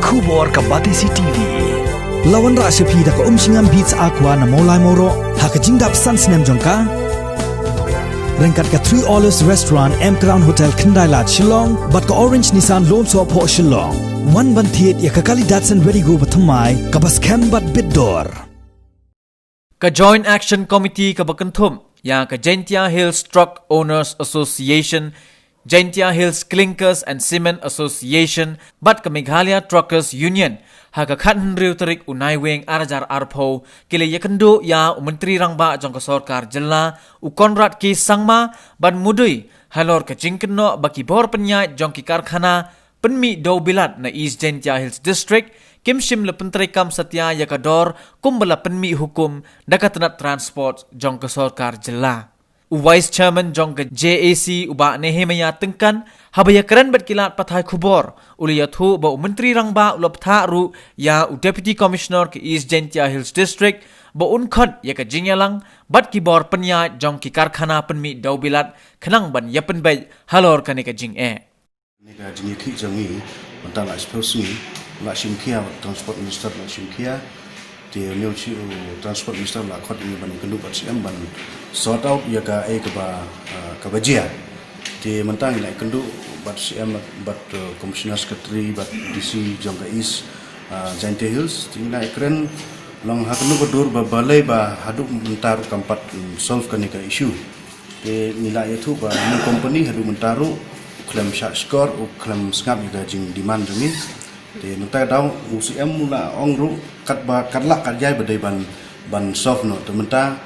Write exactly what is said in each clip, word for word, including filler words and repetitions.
Khubor ka Batesi T V. La wanrah sha phi da ka Umshngam Beats Aqua na Mawlai Mawroh ha ka jingdap san snem jong ka. Ryngkat ka Three Olives Restaurant, M Crown Hotel, Khyndai Lad, Shillong, bad ka Orange Nissan Lumsohphoh, Shillong. Wan ban thied ïa ka kali Datsun Redi-GO bathymmai kaba skhem bad bit dor. Ka Joint Action Committee kaba kynthup ïa ka Jaintia Hills Truck Owners Association, Jaintia Hills Clinkers and Cement Association bad ka Meghalaya Truckers Union ha ka khathynriew tarik u Naiwieng ar hajar arphew ki la ïakynduh ïa u Myntri Rangbah jong ka Sorkar Jylla, u Conrad K Sangma, ban mudui halor ka jingkynnoh ba ki bor pynïaid jong ki karkhana pynmih dewbilat na East Jaintia Hills District kim shym la pyntreikam satia ïa ka dor kumba la pynmih hukum da ka tnat transport jong ka Sorkar Jylla. U Vice Chairman jong ka J A C, u Bah Nehemiah Tyngkan, haba ïakren bad ki lad pathai khubor, u la ïathuh ba u Myntri Rangbah u la bthah ruh ïa u Deputy Commissioner ka East Jaintia Hills District ba un khot ïa ka jingïalang bad ki bor pynïaid jong ki karkhana pynmih dewbilat khnang ban ïapynbeit halor kane ka jingeh. Kane ka jingïakhih jong ngi mynta la shiphew sngi, la shim khia, Transport Minister la shim khia. Te une u shi-, u Transport Minister la khot ïa ngi ban ïakynduh bad C M ban sort out ïa kaei kaba, ah, kaba jia. Te mynta ngi la ïakynduh bad C M bad, eh, Commissioner Secretary bad D C jong ka East, ah, Jaintia Hills. Te ngi la ïakren lang ha kano ka dur ba balei ba haduh mynta ruh kam pat, mm, solve kane ka issue. Te ngi la ïathuh ba une u company haduh mynta ruh u khlem shah shkor, u khlem sngap ïa ka jingdemand jong ngi. Te mynta ka daw u C M u la ong ruh katba katba lah katba ïai ba dei ban, ban solve noh. Te mynta,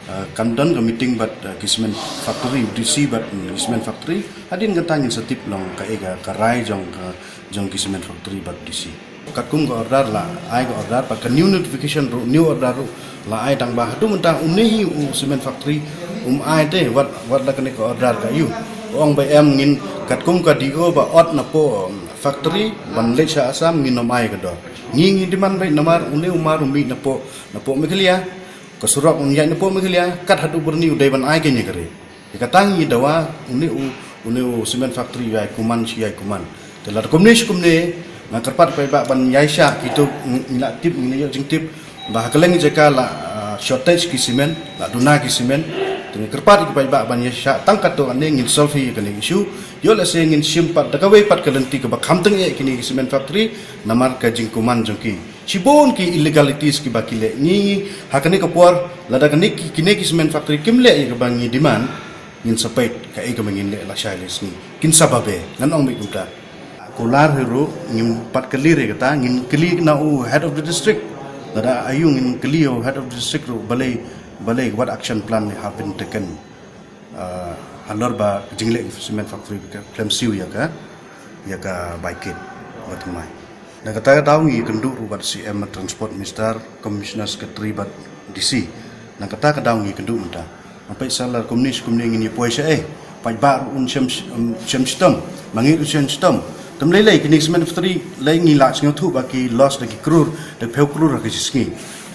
eh, kan don ka meeting bad, eh, ki cement factory, D C bad, mm, ki cement factory. Hadien kata ngin sa tip lang kaei ka, ka rai jong ka, jong ki cement factory bad D C. Katkum ka order la ai ka order, bad ka new notification ruh, new order ruh la ai, tang ba haduh mynta une hi u cement factory um ai te wat, wat la kane ka order ka ïoh. U ong ba em ngin katkum ka D O ba ot napoh, um, factory ban leit sha Assam, ngin ym ai ka dor. Ngi ngi demand beit namar une u mar u mih napoh, napoh Meghalaya. Ka surok un ïaid napoh Meghalaya, kat haduh Byrni u dei ban ai kane ka ri. Ïa kata ngi dawa une u, une u cement factory u ïai kuman shi ïai kuman. Te lada kumne shi kumne, nga kyrpad paidbah ban ïai shah, kito ngi la tip, ngi la ïoh jingtip ba ha kylleng jaka la, ah, shortage ki cement, la duna ki cement. Te nga kyrpad ïa ki paidbah ban ïai shah, tang katto katne ngin solve ïa kane issue. Ïoh lehse ngin shim pat da kawei pat ka lynti kaba kham tyngeh kine ki cement factory namar ka jingkuman jong ki. Shibun ki illegalities kiba ki leh. Ngi ha kane ka por, lada kane ki, kine ki cement factory kim leh ïa kaba ngi demand, ngin sa peit kaei kaba ngin leh lashai lashisngi. Kin sa babe, ngan ong beit kumta. Kular hi ruh ngim pat kylli re kata, ngin kylli na u head of the district. Lada aïu ngin kylli u head of the district ruh balei, balei, what action plan have been taken. Ah, halor ba ka jingleh cement factory ka khlem siew ïa ka, ïa ka bai kit ba thymmai. Na kata ka daw ngi kynduh ruh bad C M, Transport Minister, Commissioner Secretary bad D C. Na kata ka daw ngi kynduh mynta. Nga peit sa la kumne shi kumne ngin ïa poi shaei. Paidbah ruh un shem, um, shem shitom. Ma ngi ruh shem shitom. Te ym lei lei kine cement factory lei ngi la sngewthuh ba ki loss da ki klur, da ki phew klur ha ka shi sngi.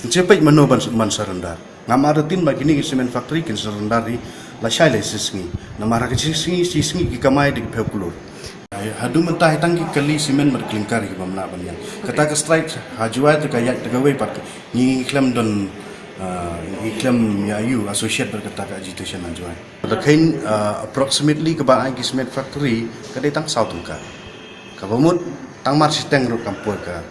Ngin sa peit mano ban, ban surrender. Ngam artatien ba kine ki cement factory kin surrender hi lashai la shi sngi. Namar ha ka shi sngi, shi sngi ki kamai da ki phew klur. Haduh mynta hi tang ki kali cement bad clinker hi bym lah ban ïaid. Kata ka strike ha Jowai te ka ïaid te kawei pat, ngi khlem don, ah, ngi khlem ïa ïoh associate bad kata ka agitation ha Jowai. Te khein, ah, approximately kaba ai ki cement factory ka dei tang saw tyngka. Kaba mut tang mar shiteng ruh kam poi ka.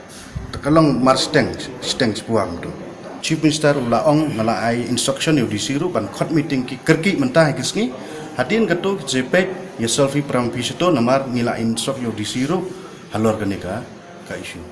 Te ka long mar shiteng, shiteng shiphew wang tu. Chief Minister u la ong, nga la ai instruction ïa u D C ruh ban khot meeting ki kyrkieh mynta ha ki sngi. Hadien katu ki jepeit ïa solve hi para maphi shato namar ngi la instruct ïa u D C ruh halor kane ka, ka issue.